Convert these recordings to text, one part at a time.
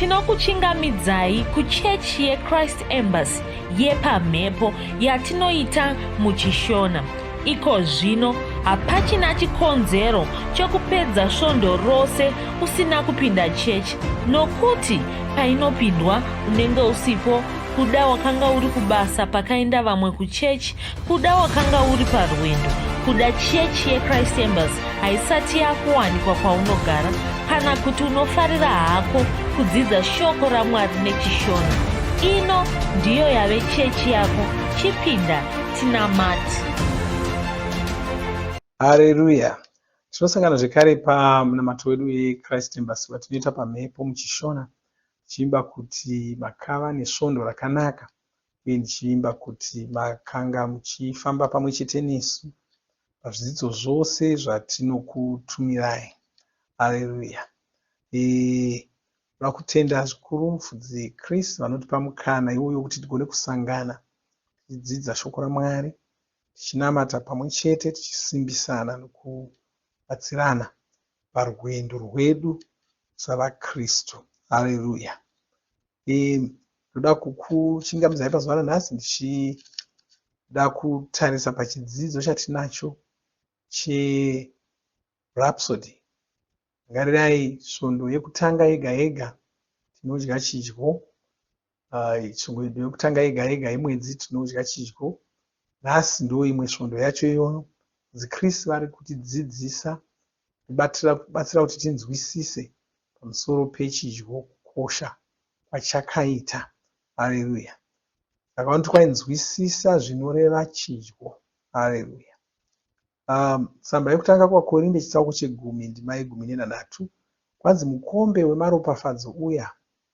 Tinokuchingamidzai kuchechi yeChrist Embassy yepamhepo yatinoita muchiShona. Iko zvino hapachina chikonzero chokupedza svondo rose usina kupinda chechi nokuti painopindwa unenge usipo kuda wakanga uri kubasa pakaenda vamwe kuchechi kuda wakanga uri parwendo kuda chechi yechrist embassy haisati yakuwanikwa kwaunogara kana kuti unofarira hako kudzidza shoko ramwari nechishona ino ndiyo yave chechi yako chipinda tinamati Hareruya! Tinosangana zvekare pamunamato wedu weChrist Embassy watinoita pamhepo muchiShona tichiimba kuti makava nesvondo rakanaka uye ndichivimba kuti makanga muchifamba pamwe chete nesu pazvidzidzo zvose zvatinokutumirai. Hareruya! Ndoda kutenda zvikuru mufudzi Chris vanotipa mukana iwoyo wekuti tigone kusangana tichidzidza shoko raMwari, tichinamata pamwe chete, tichisimbisana nokubatsirana parwendo rwedu savaKristu. Hareruya! Ndoda kukuchingamidzai pazuva ranhasi ndichida kutarisa pachidzidzo chatinacho cheRhapsody. Rangarirai svondo yekutanga yega yega tinodya chidyo. Svondo yekutanga yega yega yemwedzi tinodya chidyo. Nhasi ndo imwe svondo yacho iyoyo. Chris vari kutidzidzisa kubatsira kuti tinzwisise pamusoro pechidyo kukosha kwachakaita. Hareruya. Saka vanoti kwainzwisisa zvinoreva chidyo. Hareruya. Tsamba yekutanga kuvaKorinde chitsauko chegumi ndima yegumi nenhanhatu kwanzi mukombe wemaropafadzo uya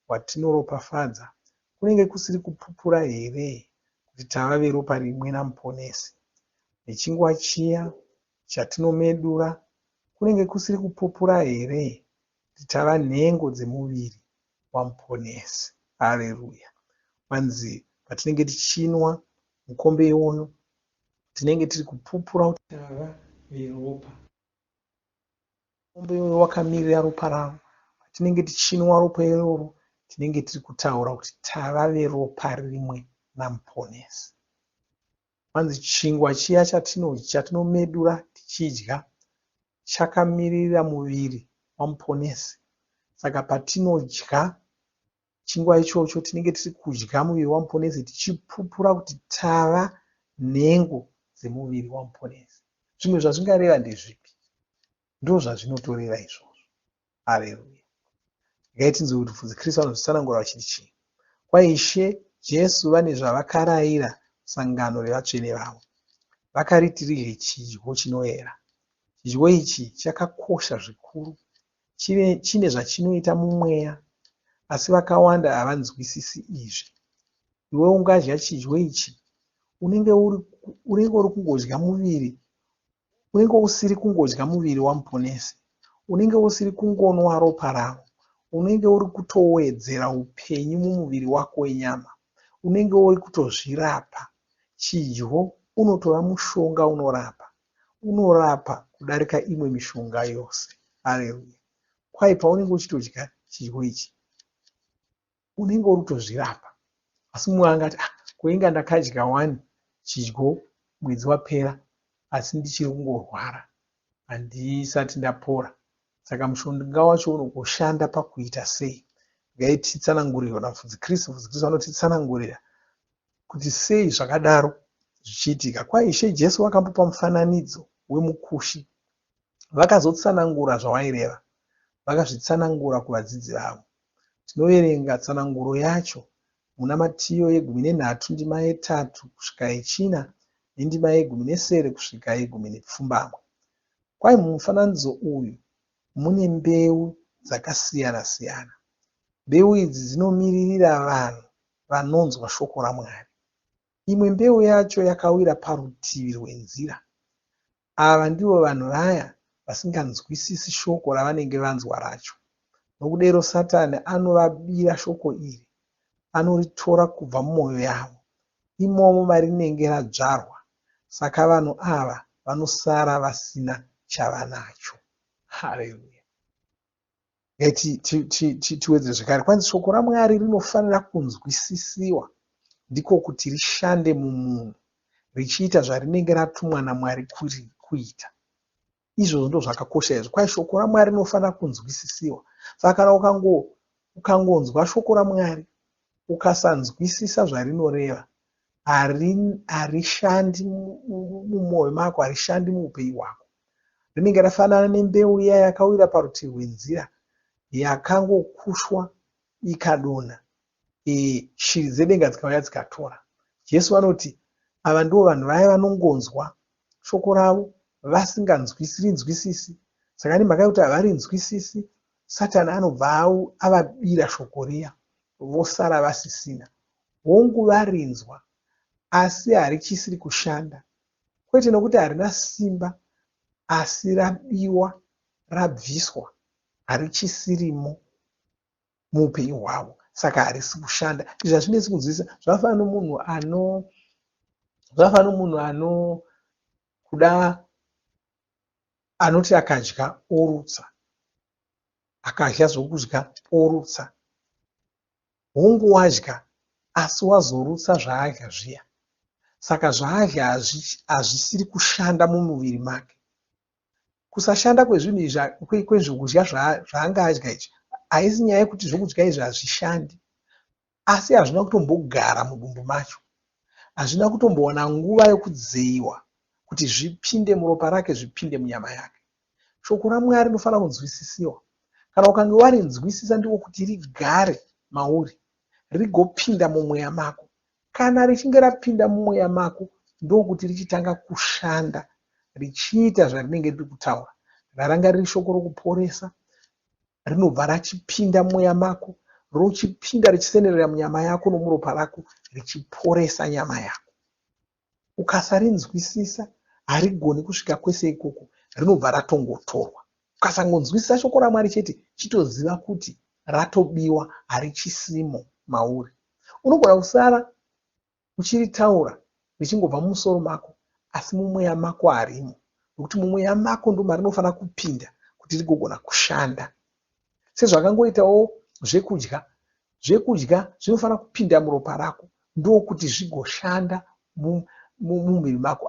watinoropafadza kunenge kusiri kupupura here kuti tava veropa rimwe naMuponesi? Nechingwa chiya chatinomedura kunenge kusiri kupupura here kuti tava nhengo dzemuviri waMuponesi? Hareruya! Kwanzi patinenge tichinwa mukombe iwoyo tinenge tiri kupupura kuti tava veropa. Mukombe iwoyo wakamirira ropa ravo. Patinenge tichinwa ropa iroro tinenge tiri kutaura kuti tava veropa rimwe naMuponesi. Kwanzi chingwa chiya chatinomedura tichidya chakamirira muviri waMuponesi. Saka patinodya chingwa ichocho tinenge tiri kudya muviri waMuponesi tichipupura kuti tava nhengo dzemuviri waMuponesi. Zvimwe zvazvingareva ndezvipi? Ndozvazvinotoreva izvozvo. Hareruya. Regai tinzwe kuti Mufudzi Kristu vanozvitsanangura vachiti chii. Kwaishe Jesu vane zvavakarayira sangano revatsvene vavo. Vakariti ridye chidyo chinoera. Chidyo ichi chakakosha zvikuru. Chine zvachinoita mumweya. Asi vakawanda havanzwisisi izvi. Iwe ungadya chidyo ichi unenge uri unenge uri kungodya muviri Unenge usiri kungodya muviri waMuponesi. Unenge usiri kungonwa ropa ravo. Unenge uri kutowedzera upenyu mumuviri wako wenyama. Unenge uri kutozvirapa. Chidyo unotova mushonga unorapa. Unorapa kudarika imwe mishonga yose. Hareruya. Kwai paunenge uchitodya chidyo ichi, unenge uri kutozvirapa. Asi mumwe angati, ah, ko inga ndakadya wani chidyo mwedzi wapera asi ndichiri kungorwara, handisati ndapora. Saka mushonga wacho unogoshanda pakuita sei? Regai titsanangurirwe naMufudzi Chris. Mufudzi Chris vanotitsanangurira kuti sei zvakadaro zvichiitika. Kwa Ishe Jesu vakambopa mufananidzo wemukushi Vakazotsanangura zvawaireva. Vakazvitsanangura kuvadzidzi vavo. Tinoverenga tsananguro yacho muna Matiyo yegumi nenhatu ndima yetatu kusvika yechina nendima yegumi nesere kusvika yegumi nepfumbamwe. Kwai mumufananidzo uyu mune mbeu dzakasiyana-siyana. Mbeu idzi dzinomiririra vanhu vanonzwa shoko raMwari. Imwe mbeu yacho yakawira parutivi rwenzira. Ava ndivo vanhu vaya vasinganzwisisi shoko ravanenge vanzwa racho. Nokudero Satani anovabira shoko iri, anoritora kubva mumwoyo yavo, imomo marinenge radzvarwa. Saka vanhu ava vanosara vasina chavanacho. Hareruya! Tiwedzere zvekare. Kwanzi shoko raMwari rinofanira kunzwisisiwa ndiko kuti rishande mumunhu richiita zvarinenge ratumwa naMwari kuita. Izvozvo ndozvakakosha izvo. Kwai shoko raMwari rinofanira kunzwisisiwa. Saka kana ukangonzwa shoko raMwari ukasanzwisisa zvarinoreva, harishandi mumwoyo mako, harishandi muupenyu hwako. Rinenge rafanana nembeu iya yakawira parutivi rwenzira yakangokushwa ikadonha, shiri dzedenga dzikauya dzikatora. Jesu vanoti ava ndivo vanhu vaya vanongonzwa shoko ravo vasingarinzwisisi. Saka nemhaka yekuti havarinzwisisi, Satani anobva avabira shoko riya vosara vasisina. Hongu varinzwa asi harichisiri kushanda. Kwete nokuti harina simba asi rabiwa, rabviswa, harichisirimo muupenyu hwavo saka harisi kushanda. Izvi hazvinetsi kunzwisisa. Zvakafanana nomunhu ano zvakafanana nomunhu ano kuda anoti akadya orutsa. Akadya zvokudya orutsa. Hongu wadya asi wazorutsa zvaadya zviya. Saka zvaadya hazvisiri kushanda mumuviri make. Kusashanda kwezvinhu izvi kwezvokudya zvaanga adya izvi haisi nyaya yekuti zvokudya izvi hazvishandi asi hazvina kutombogara mudumbu macho. Hazvina kutombowana nguva yokudzeyiwa kuti zvipinde muropa rake zvipinde munyama yake. Shoko raMwari rinofanira kunzwisisiwa. Kana ukange warinzwisisa ndiko kuti rigare mauri, rigopinda mumweya mako. Kana richinge rapinda mumweya mako ndokuti richitanga kushanda richiita zvarinenge riri kutaura. Raranga riri shoko rokuporesa, rinobva rachipinda mumweya mako, rochipinda richisenerera munyama yako nomuropa rako, richiporesa nyama yako. Ukasarinzwisisa harigoni kusvika kwese ikoko, rinobva ratongotorwa. Ukasangonzwisisa shoko raMwari chete, chitoziva kuti ratobiwa, harichisimo mauri. Unogona kusara uchiritaura richingobva mumusoro mako, asi mumweya mako harimo, nokuti mumweya mako ndomarinofanira kupinda kuti rigogona kushanda. Sezvakangoitawo zvekudya, zvekudya zvinofanira kupinda muropa rako ndokuti zvigoshanda mumuviri mako.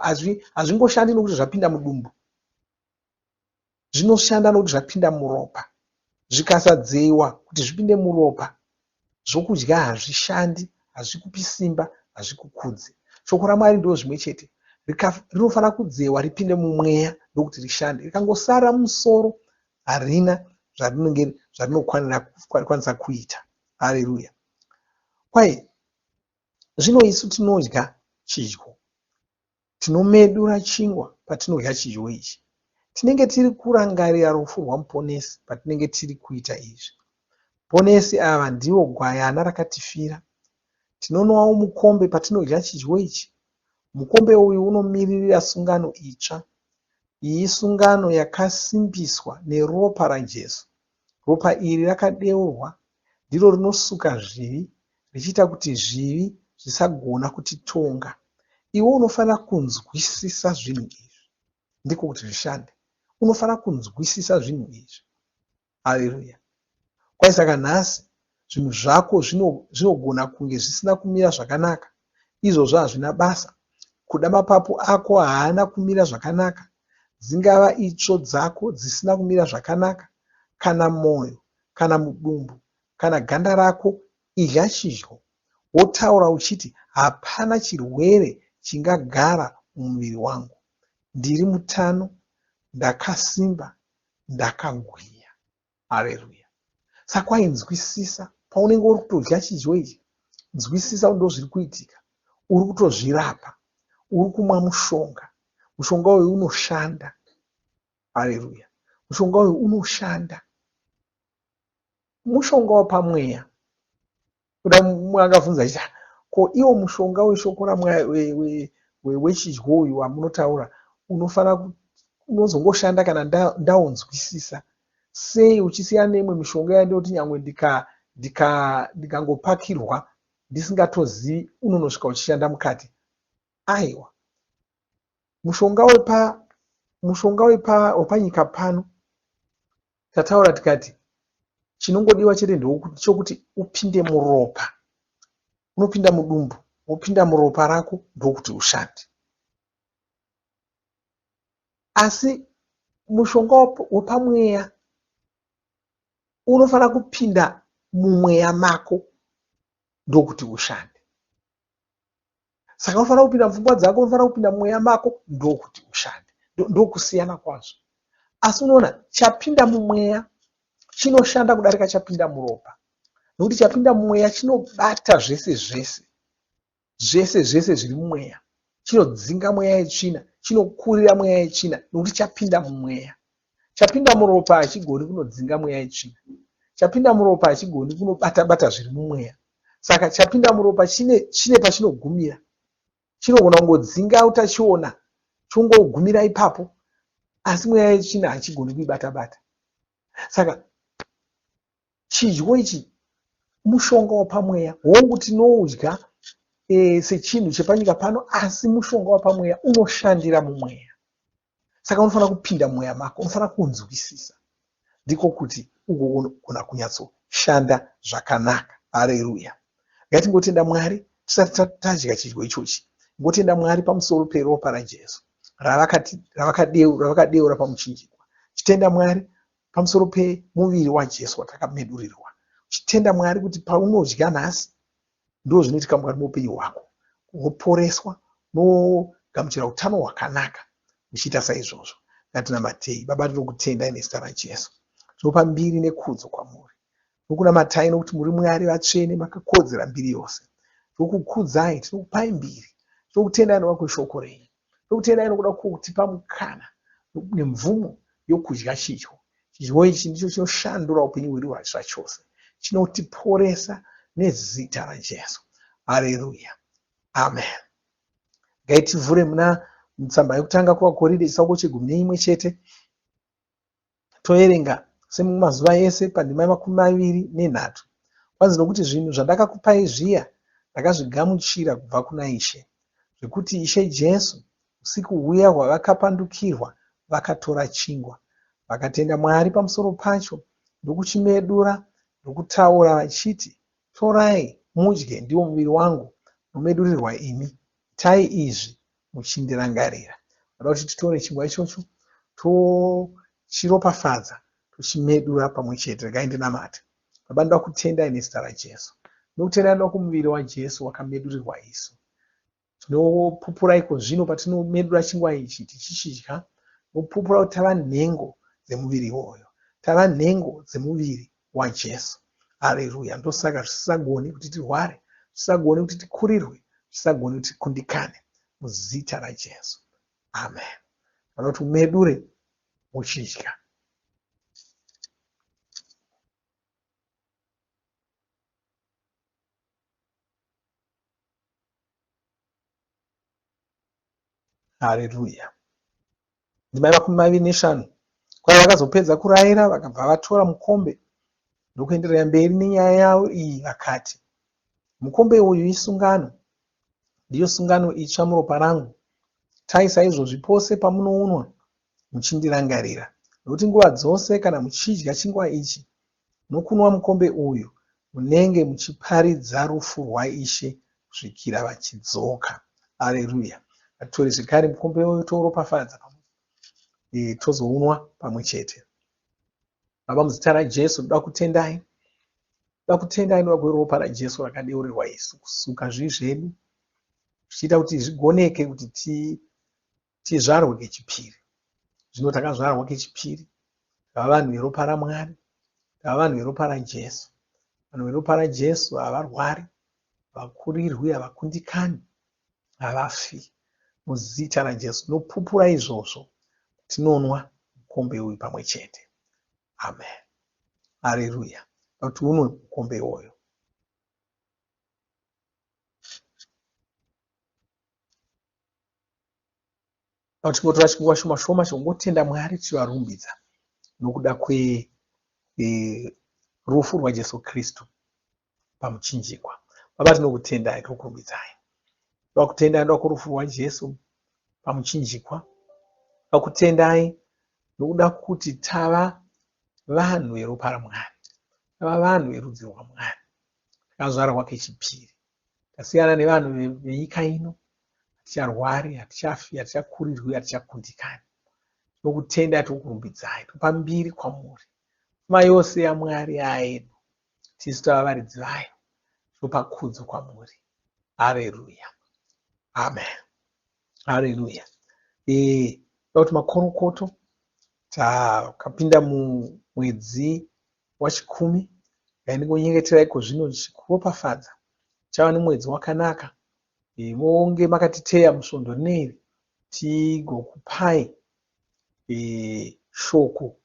Hazvingoshandi nokuti zvapinda mudumbu, zvinoshanda nokuti zvapinda muropa. Zvikasadzeiwa kuti zvipinde muropa, zvokudya hazvishandi, hazvikupi simba, hazvikukudzi. Shoko raMwari ndiro zvimwe chete, rinofanira kudzewa ripinde mumweya ndokuti rishande. Rikangosara mumusoro harina zvarinenge zvarinokwanisa kuita. Hareruya! Kwai zvino isu tinodya chidyo, tinomedura chingwa patinodya chidyo ichi. Tinenge tiri kurangarira rufu rwaMuponesi patinenge tiri kuita izvi. Muponesi ava ndivo gwayana rakatifira. Tinonwawo mukombe patinodya chidyo ichi. Mukombe uyu unomiririra sungano itsva. Iyi isungano yakasimbiswa neropa raJesu. Ropa iri rakadeurwa ndiro rinosuka zvivi richiita kuti zvivi zvisagona kutitonga. Iwe unofanira kunzwisisa zvinhu izvi. Ndiko kuti zvishande. Unofanira kunzwisisa zvinhu izvi. Haleluya. Kwai saka nhasi zvinhu zvako zvinogona kunge zvisina kumira zvakanaka. Izvozvo hazvina basa. Kuda mapapu ako haana kumira zvakanaka. Dzingava itsvo dzako dzisina kumira zvakanaka, kana mwoyo, kana mudumbu, kana ganda rako, idya chidyo. Wotaura uchiti, Hapana chirwere chingagara mumuviri wangu. Ndiri mutano, ndakasimba, ndakagwinya. Hareruya. Saka kwainzwisisa paunenge uri kutodya chidyo ichi, nzwisisa kuti ndozviri kuitika. Uri kutozvirapa, uri kumwa mushonga. Mushonga uyu unoshanda. Hareruya. Mushonga uyu unoshanda. Mushonga wapamweya. Kuda mumwe angabvunza achiti ah, ko iwo mushonga weshoko raMwari wechidyo uyu wamunotaura unofanira unozongoshanda kana ndaunzwisisa sei uchisiyana neimwe mishonga yandinoti nyangwe ndikangopakirwa ndisingatozivi unonosvika uchishanda mukati. Aiwa, mushonga wepa mushonga wepa wepanyika pano tataura tikati. Chinongodiwa chete ndechokuti upinde muropa. Unopinda mudumbu, wopinda muropa rako ndokuti ushande. Asi mushonga wepamweya unofanira kupinda mumweya mako ndokuti ushande. Saka unofanira kupinda mupfungwa dzako, unofanira kupinda mumweya mako ndokuti ushande. Ndokusiyana kwazvo. Asi unoona chapinda mumweya chinoshanda kudarika chapinda muropa. Nokuti chapinda mumweya chinobata zvese zvese. Zvese zvese zviri mumweya. Chinodzinga mweya yetsvina, chinokurira mweya yetsvina nokuti chapinda mumweya. Chapinda muropa hachigoni kunodzinga mweya yetsvina. Chapinda muropa hachigoni kunobata bata zviri mumweya. Saka chapinda muropa chine chine pachinogumira. Chinogona kungodzinga utachiona chongogumira ipapo asi mweya yetsvina hachigoni kuibata bata. Saka chidyo ichi mushonga wapamweya. Hongu tinoudya e, sechinhu chepanyika pano asi mushonga wapamweya unoshandira mumweya. Saka unofanira kupinda mumweya mako, unofanira kunzwisisa. Ndiko kuti ugogona kunyatsoshanda zvakanaka. Hareruya. Ngatingotenda Mwari tisati tadya chidyo ichochi. Ngotenda Mwari pamusoro peropa raJesu ravakadeura pamuchinjikwa. Chitenda Mwari pamusoro pemuviri waJesu watakamedurirwa. Chitenda Mwari kuti paunodya nhasi Ndozvinoitika mukati meupenyu hwako. Unoporeswa, unogamuchira utano hwakanaka uchiita saizvozvo. Ngatinamatei. Baba, tinokutendai nezita raJesu. Tinopa mbiri nekudzo kwamuri. Tinokunamatai nokuti muri Mwari vatsvene, makakodzera mbiri yose. Tinokukudzai, tinokupai mbiri. Tinokutendai nokuda kweshoko renyu. Tinokutendai nokuda kwokutipa mukana nemvumo yokudya chidyo. Chidyo ichi ndicho chinoshandura upenyu hwedu zvachose. Chinotiporesa nezita raJesu. Hareruya. Amen. Ngaitivhure muna mutsamba yekutanga kuvaKorinde chitsauko chegumi neimwe chete. Toerenga semumazuva ese pandima yemakumi maviri nenhatu. Kwanzi nokuti zvinhu zvandakakupai zviya ndakazvigamuchira kubva kuna Ishe, zvekuti Ishe Jesu usiku huya hwavakapandukirwa vakatora chingwa, vakatenda Mwari pamusoro pacho, ndokuchimedura, ndokutaura vachiti, Torai, mudye, ndiwo muviri wangu unomedurirwa imi, itai izvi muchindirangarira. Vanoda kuti titore chingwa ichocho tochiropafadza tochimedura pamwe chete. Regai ndinamate. Baba, ndoda kutendai nezita raJesu. Ndinokutendai nokuda kwomuviri waJesu wakamedurirwa isu. Tinopupura iko zvino patinomedura chingwa ichi tichichidya, tinopupura kuti tava nhengo dzemuviri iwoyo. Tava nhengo dzemuviri waJesu. Hareruya! Ndosaka zvisisagoni kuti tirware, zvisisagoni kuti tikurirwe, zvisisagoni kuti tikundikane. Muzita raJesu. Amen. Vanoda kuti umedure uchidya. Hareruya. Ndima yemakumi maviri neshanu. Kwai vakazopedza kuraira vakabva vatora mukombe ndokuenderera mberi nenyaya yavo iyi vakati, Mukombe uyu isungano, ndiyo sungano itsva muropa rangu. Tai saizvozvi pose pamunounwa muchindirangarira. Nokuti nguva dzose kana muchidya chingwa ichi nokunwa mukombe uyu, munenge muchiparidza rufu rwaIshe kusvikira vachidzoka. Areruya! Ngatitore zvekare mukombe uyu touropafadza pamwe e, tozounwa pamwe chete. Baba, muzita raJesu, ndoda kutendai. Ndoda kutendai nokuda kweropa raJesu rakadeurirwa isu kusuka zvivi zvedu zvichiita kuti zvigoneke kuti ti tizvarwe kechipiri. Zvino takazvarwa kechipiri, tava vanhu veropa raMwari, tava vanhu veropa raJesu. Vanhu veropa raJesu havarwari, havakurirwi, havakundikani, havafi. Muzita raJesu tinopupura izvozvo, tinonwa mukombe uyu pamwe chete. Amen. Areruya. Kuti unwe mukombe iwoyo. Tingotora chinguva shoma shoma chekungotenda Mwari tichivarumbidza nokuda kwerufu rwaJesu Kristu pamuchinjikwa. Baba tinokutendai, tinokurumbidzai. Toda kutendai nokuda kwerufu rwaJesu pamuchinjikwa. Toda kutendai nokuda kuti tava vanhu veropa raMwari. Tava vanhu verudzi rwaMwari. Takazvarwa kechipiri. Tasiyana nevanhu venyika ino. Haticharwari, hatichafi, hatichakurirwi, hatichakundikani. Tinokutendai, tinokurumbidzai, topa mbiri kwamuri. Pfuma yose yaMwari yaayedu. Tisu tava varidzi vayo. Tinopa kudzo kwamuri. Hareruya. Amen. Hareruya. Eh, kuti makorokoto takapinda mumwedzi wachikumi. Ngaindingonyengetera iko zvino ndichikuropafadza. Tichava nemwedzi wakanaka. E, monge makatiteya musvondo rineri tigokupai e, shoko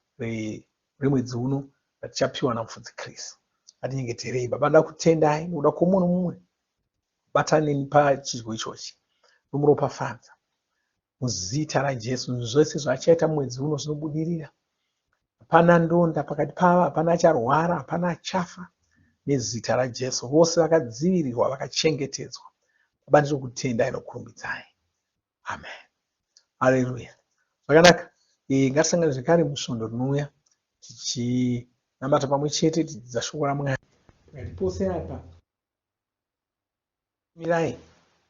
remwedzi uno ratichapiwa naMufudzi Chris. Ngatinyengeterei. Baba, ndoda kutendai nokuda kwomumwe nomumwe bata neni pachidyo ichochi nomuropafadza muzita raJesu. Zvese zvaachaita mumwedzi uno zvinobudirira. Hapana ndonda pakati pavo, hapana acharwara, hapana achafa nezita raJesu. Vose vakadzivirirwa, vakachengetedzwa. Baba, ndinokutendai nokurumbidzai. Amen. Haleluya. Zvakanaka. E, ngatisangane zvekare musvondo rinouya tichinamata pamwe chete tichidzidza shoko raMwari. Pakati pose apa mirai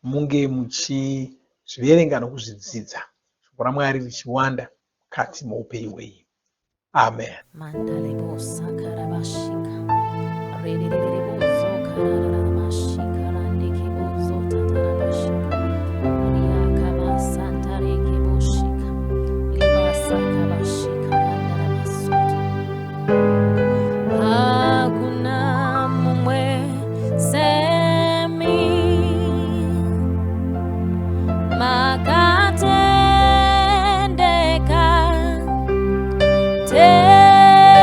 munge muchizviverenga nokuzvidzidza shoko raMwari richiwanda mukati moupenyu hwenyu. Amen. Hakuna mumwe semi makatendeka tendeka.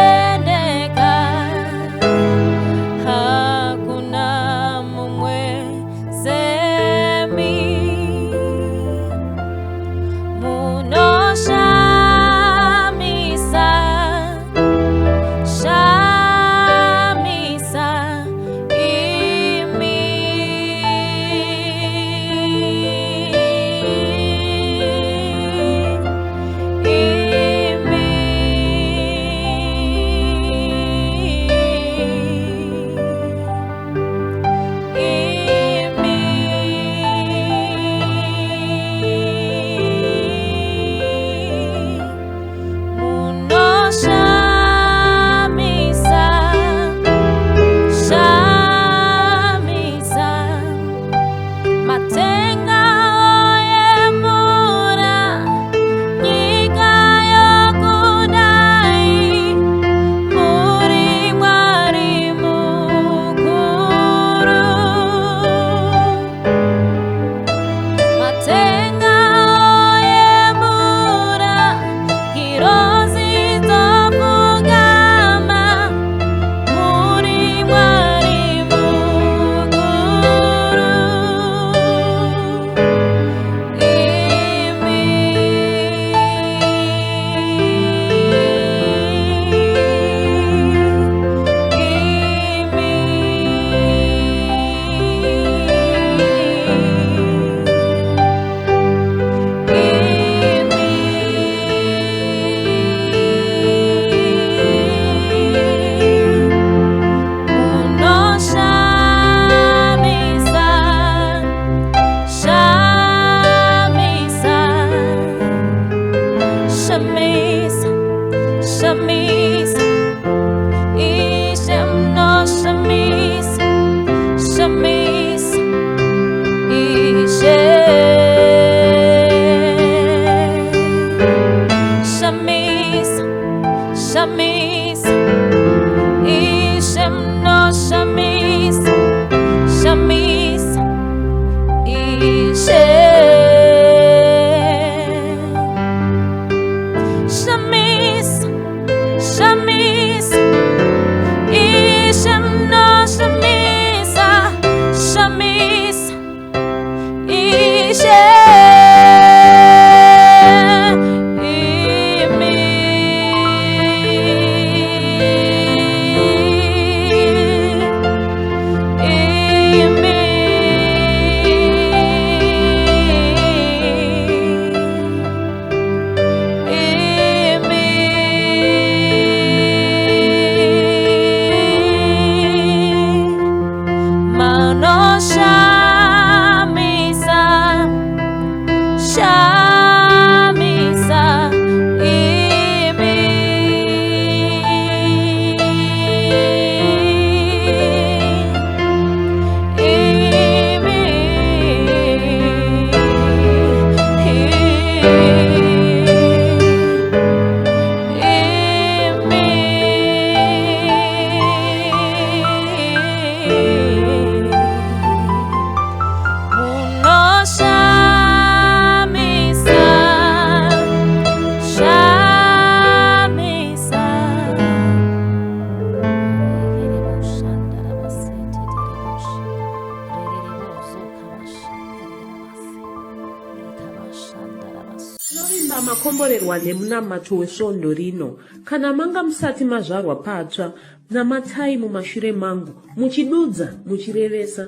Ndinovimba makomborerwa nemunamato wesvondo rino. Kana manga musati mazvarwa patsva, namatai mumashure mangu, muchidudza, muchirevesa.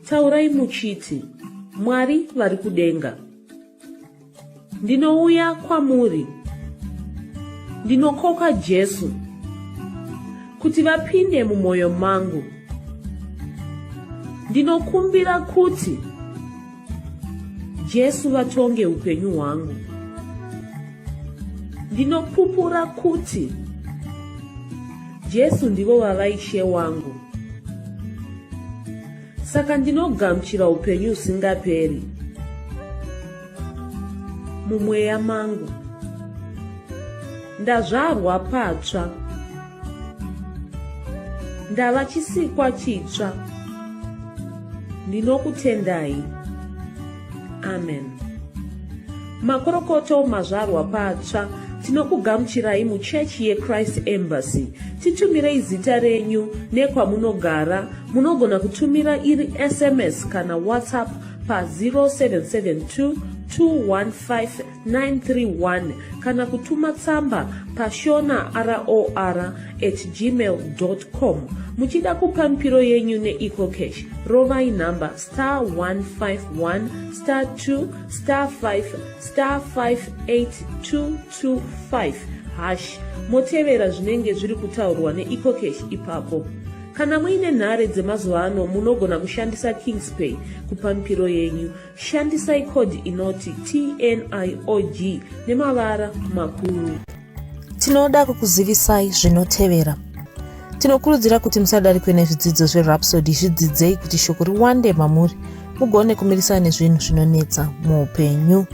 Taurai muchiti, Mwari vari kudenga. Ndinouya kwamuri. Ndinokoka Jesu kuti vapinde mumwoyo mangu. Ndinokumbira kuti Jesu vatonge upenyu hwangu. Ndinopupura kuti Jesu ndivo vava Ishe wangu. Saka ndinogamuchira upenyu husingaperi mumweya mangu. Ndazvarwa patsva. Ndava chisikwa chitsva. Ndinokutendai. Amen. Makorokoto mazvarwa patsva. Tinokugamuchirai muchechi yeChrist Embassy. Titumirei zita renyu nekwamunogara. Munogona kutumira iri SMS kana WhatsApp pa 0772 215 931 kana kutuma tsamba pashona ror at gmail com. Muchida kupa mipiro yenyu neEcoCash, rovai nhamba star 151 star 2 star 5 star 58225 hash motevera zvinenge zviri kutaurwa neEcoCash ipapo. Kana muine nhare dzemazuva ano munogona kushandisa Kingspay kupa mipiro yenyu. Shandisai code inoti TNIOG nemavara makuru. Tinoda kukuzivisai zvinotevera. Tinokurudzira kuti musadarikwe nezvidzidzo zveRhapsody, zvidzidzei kuti shoko riwande mamuri mugone kumirisana nezvinhu zvinonetsa muupenyu.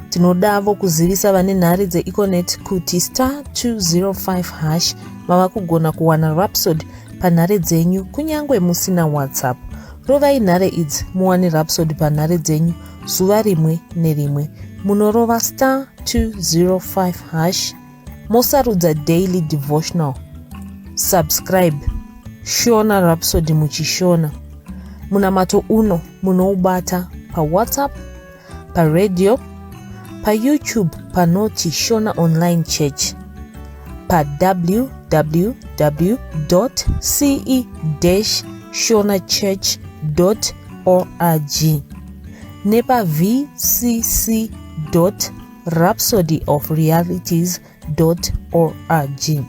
Tinodavo kuzivisa vane nhare dzeEconet kuti star 205 hash mava kugona kuwana Rhapsody panhare dzenyu kunyange musina WhatsApp. Rovai nhare idzi muwane Rhapsody panhare dzenyu zuva rimwe nerimwe. Munorova star 205 hash mosarudza daily devotional. Subscribe Shona Rhapsody muchishona. Munamato uno munoubata paWhatsApp, paradio, paYouTube panoti Shona Online Church, pa www.ce-shonachurch.org nepa vcc.rhapsodyofrealities.org. org.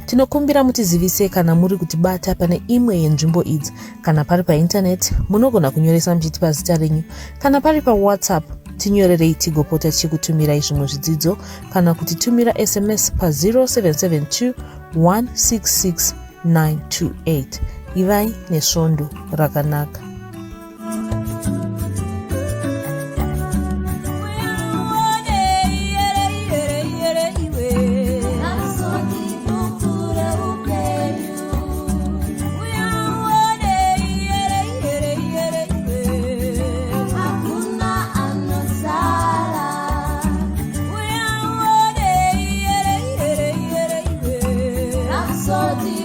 Tinokumbira mutizivise kana muri kutibata pane imwe yenzvimbo idzi. Kana pari paintaneti, munogona kunyoresa muchitipa zita renyu. Kana pari paWhatsApp, tinyorerei tigopota tichikutumirai zvimwe zvidzidzo kana kutitumira SMS pa 0772 166 928. Ivai nesvondo rakanaka. Rhapsody.